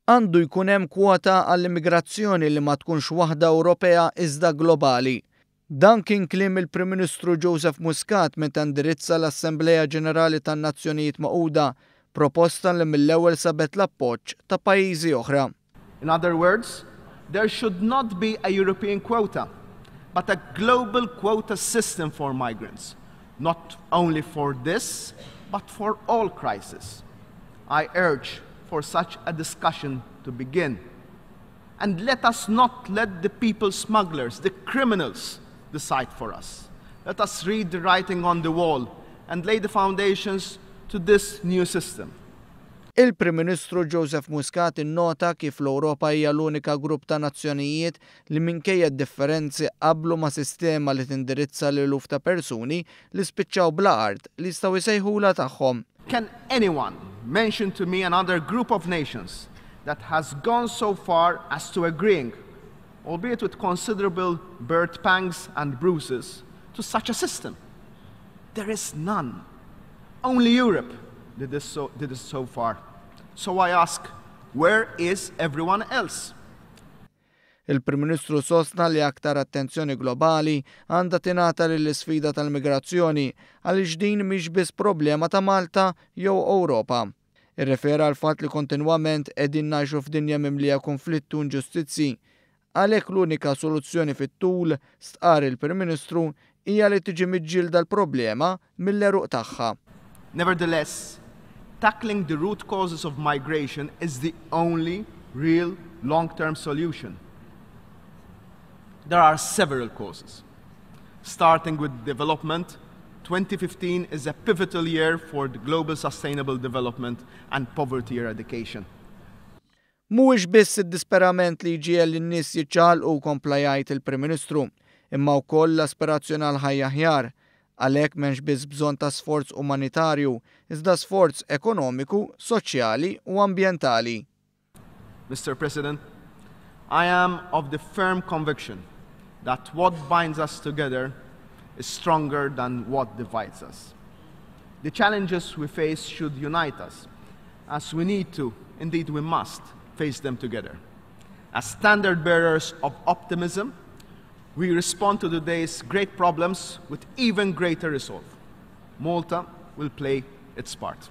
Għandu jkun hemm kwota għall-immigrazzjoni li ma tkunx waħda Ewropea iżda globali. Dan kien kliem il-Prim Ministru Joseph Muscat meta indirizza l-Assembleja Ġenerali tan-Nazzjonijiet Magħquda, proposta li mill-ewwel sabet l-appoġġ ta' pajjiżi oħra. In other words, there should not be a European quota, but a global quota system for migrants, not only for this, but for all crises. I urge for such a discussion to begin. And let us not let the people smugglers, the criminals, decide for us. Let us read the writing on the wall and lay the foundations to this new system. Il-Prim Ministru Joseph Muscat innota kif l-Ewropa hija l-unika grupp ta' nazzjonijiet li minkejja d-differenzi qablu ma' sistema li tindirizza l-eluf ta' persuni li spiċċaw bla art li jistgħu jsejħula tagħhom. Can anyone mention to me another group of nations that has gone so far as to agreeing, albeit with considerable birth pangs and bruises, to such a system? There is none. Only Europe did this so far. So I ask, where is everyone else? Il-Prim Ministru sostna li aktar attenzjoni globali għandha tingħata lill-isfida tal-migrazzjoni għaliex din mhix biss problema ta' Malta jew Ewropa. Irrefera għall-fatt li kontinwament qegħdin ngħixu f'dinja mimlija konflitti u inġustizzi. Għalhekk l-unika soluzzjoni fit-tul, stqar il-Prim Ministru, hija li tiġi miġġielda l-problema mill-għeruq tagħha. Nevertheless, tackling the root causes of migration is the only real long-term solution. There are several causes. Starting with development, 2015 is a pivotal year for the global sustainable development and poverty eradication. Mhuwiex biss id-disperament li jġiegħel lin-nies jiċċaqalqu, kompla jgħid il-Prim Ministru, imma wkoll l-aspirazzjoni għal ħajja aħjar. Għalhekk m'hemmx biss bżonn ta' sforz umanitarju, iżda sforz ekonomiku, soċjali u ambjentali. Mr. President, I am of the firm conviction that what binds us together is stronger than what divides us. The challenges we face should unite us, as we need to, indeed we must, face them together. As standard bearers of optimism, we respond to today's great problems with even greater resolve. Malta will play its part.